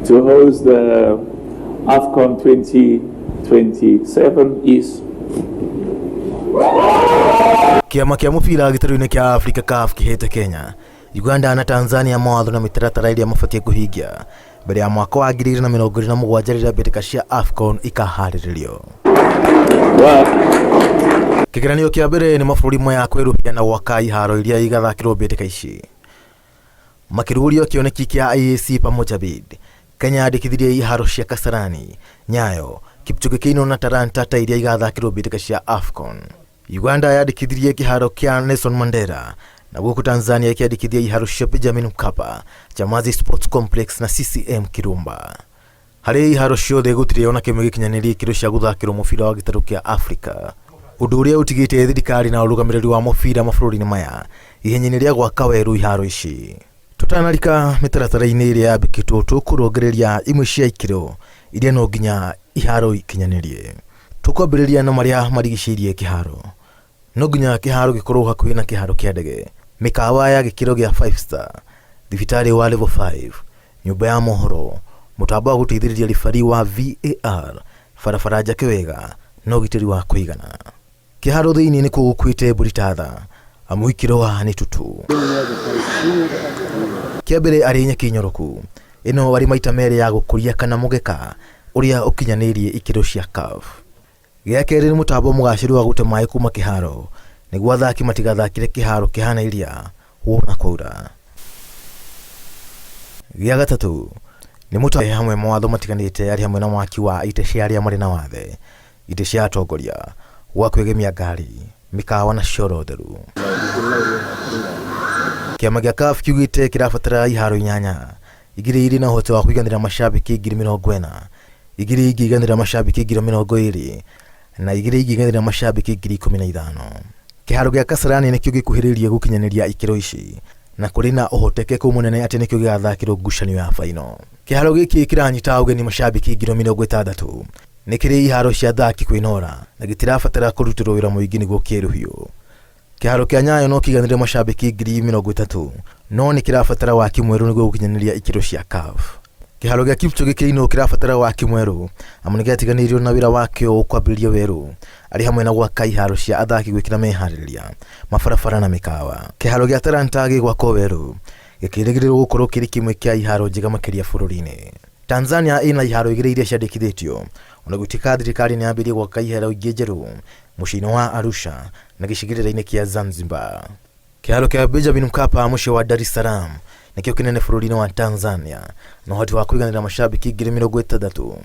To host the AFCON 2027 is Kĩama kĩa mũbira gĩtarũ-inĩ kĩa Africa CAF kĩhete Kenya, Uganda na Tanzania mawatho na mĩtaratara ĩrĩa mabatiĩ kũhingia mbere ya mwaka wa 2027 rĩrĩa mbĩtĩka cia AFCON ikaharĩrĩrio. Kĩgeranio kĩa mbere nĩ mabũrũri maya kwerũhia na gwaka iharo iria igathakĩrwo mbĩtĩka ici. Makĩrugũria kĩoneki kĩa IAC Pamoja Bid, Kenya yandĩkithirie iharo cia Kasarani, Nyayo, Kipchoge Keino na Talanta ta iria igathakĩrwo mbĩtĩka cia AFCON. Uganda yandĩkithirie kĩharo kĩa Nelson Mandela na gũkũ Tanzania ĩkĩandĩkithia iharo cia Benjamin Mkapa, Chamazi Sports Complex na CCM Kirumba. Harĩ iharo ciothe gũtirĩ ona kĩmwe gĩkinyanĩrie ikĩro cia gũthakĩrwo mũbira wa gĩtarũ kĩa Afrika. Ũndũ ũrĩa ũtigĩte thirikari na ũrũgamĩrĩri wa mũbira mabũrũri-inĩ maya ihenya-inĩ rĩa gwaka werũ iharo ici. Tũtanarika mĩtaratara-inĩ ĩrĩa yambĩkĩtwo tũkũrongereria imwe cia ikĩro iria no nginya iharo ikinyanĩrie. Tũkwambĩrĩria na marĩa marigicĩirie kĩharo. No nginya kĩharo gĩkorwo hakuhĩ na kĩharo kĩa ndege, mĩkawa ya gĩkĩro gĩa 5 star, thibitarĩ wa level 5, nyũmba ya mohoro, mũtambo wa gũteithĩrĩria ribari wa VAR, barabara njake wega na ũgitĩri wa kũigana. Kĩharo thĩinĩ nĩkuo gũkuĩte mbũri ta tha, amu ikĩroa nĩ tutu. Kĩa mbere arĩ nyeki nyoroku, ĩno arĩ maita merĩ ya gũkũria kana mũgeka ũrĩa ũkinyanĩirie ikĩro cia CAF. Gĩa kerĩ nĩ mũtambo mũgacĩru wa gũte maĩ kuma kĩharo nĩguo athaki matigathakĩre kĩharo kĩhana iria wona kwaura. Gĩa gatatũ nĩ mũtambo hamwe mawatho matiganĩte arĩ hamwe na waki wa itĩ cia arĩa marĩ na wathe, itĩ cia atongoria, gwa kwĩgemia ngari, mĩkawa na cioro theru. Kĩama gĩa CAF kiugĩte kĩrabatara iharo inyanya, igĩrĩ irĩ na ũhoti wa kũiganĩra macambĩki 40,000, igĩrĩ ingĩiganĩra macambĩki 20,000 na igĩrĩ ingĩiganĩra macambĩki 15,000. Kĩharo gĩa Kasarani nĩkĩo gĩkuhĩrĩirie gũkinyanĩria ikĩro ici na kũrĩ na ũhotekeku mũnene atĩ nĩkĩo gĩgathakĩrwo ngucanio ya baino. Kĩharo gĩkĩ kĩranyita ũgeni macambĩki 60,000. Nĩ kĩrĩ iharo cia athaki kwĩnora na gĩtirabatara kũrutĩrwo wĩra mũingĩ nĩguo kĩerũhio. Kĩharo kĩa Nyayo no kĩiganĩre macambĩki 30,000 no nĩ kĩrabatara waki mwerũ nĩguo gũkinyanĩria ikĩro cia CAF. Kĩharo gĩa Kipchoge Keino kĩrabatara waki mwerũ amu nĩ gĩatiganĩirio na wĩra wakĩo ũkwambĩrĩria werũ arĩ hamwe na gwaka iharo cia athaki gwĩkĩra meharĩrĩria, mabarabara na mĩkawa. Kĩharo gĩa Talanta gĩgwakwo werũ gĩkĩrĩgĩrĩrwo gũkorwo kĩrĩ kĩmwe kĩa iharo njega makĩria bũrũri-inĩ. Tanzania ĩna iharo igĩrĩ iria ciandĩkithĩtio ona gũtuĩka thirikari nĩ yambĩrĩirie gwaka iharo ingĩ njerũ mũciĩ-inĩ wa Arusha na gĩcigĩrĩra-inĩ kĩa Zanzibar. Kĩharo kĩa Benjamin Mkapa mũciĩ wa Dar es Salaam nĩkĩo kĩnene bũrũri-inĩ wa Tanzania na ũhoti wa kũiganĩra macambĩki 60,000.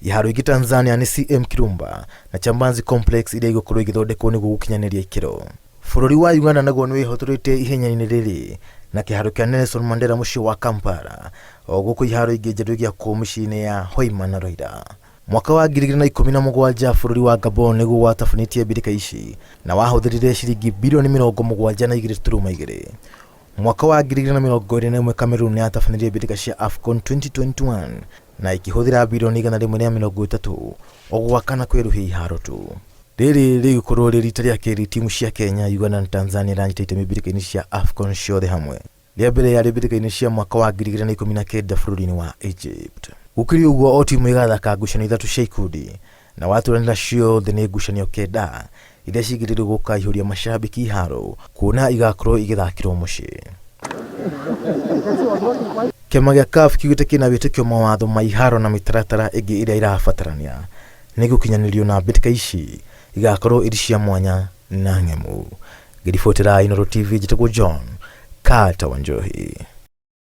Iharo ingĩ Tanzania nĩ CM Kirumba na Chamazi Complex iria igũkorwo igĩthondekwo nĩguo gũkinyanĩria ikĩro. Bũrũri wa Uganda naguo nĩ wĩhotorete ihenya-inĩ rĩrĩ na kĩharo kĩa Nelson Mandela mũciĩ wa Kampala o gũkũ iharo ingĩ njerũ igĩakwo mĩciĩ-inĩ ya Hoima na Roira. Mwaka wa 2017 bũrũri wa Gabon nĩguo watabanĩtie mbĩtĩka ici na wahũthĩrire ciringi birioni 72.2. Mwaka wa 2021 Cameroon nĩ yatabanĩrie mbĩtĩka cia AFCON 2021 na ĩkĩhũthĩra birioni 130 o gwaka na kwerũhia iharo tu. Rĩrĩ rĩgũkorwo rĩ rita rĩa kerĩ timu cia Kenya, Uganda na Tanzania iranyita itemi mbĩtĩka-inĩ cia AFCON ciothe hamwe. Rĩa mbere yarĩ mbĩtĩka-inĩ cia mwaka wa 2019 bũrũri-inĩ wa Egypt. Gũkĩrĩ ũguo o timu ĩgathaka ngucanio ithatũ cia ikundi na waturanĩra ciothe nĩ ngucanio kenda iria cigĩrĩirwo gũkaihũria macambĩki iharo kuona igakorwo igĩthakĩrwo mũciĩ. Kĩama gĩa CAF kiugĩte kĩna wĩtĩkio mawatho ma iharo na mĩtaratara ĩngĩ ĩrĩa ĩrabatarania nĩ gũkinyanĩrio na mbĩtĩka ici igakorwo irĩ cia mwanya na ng'emu. Ngĩribotera Inooro TV njĩtagwo John Carter Wanjohi.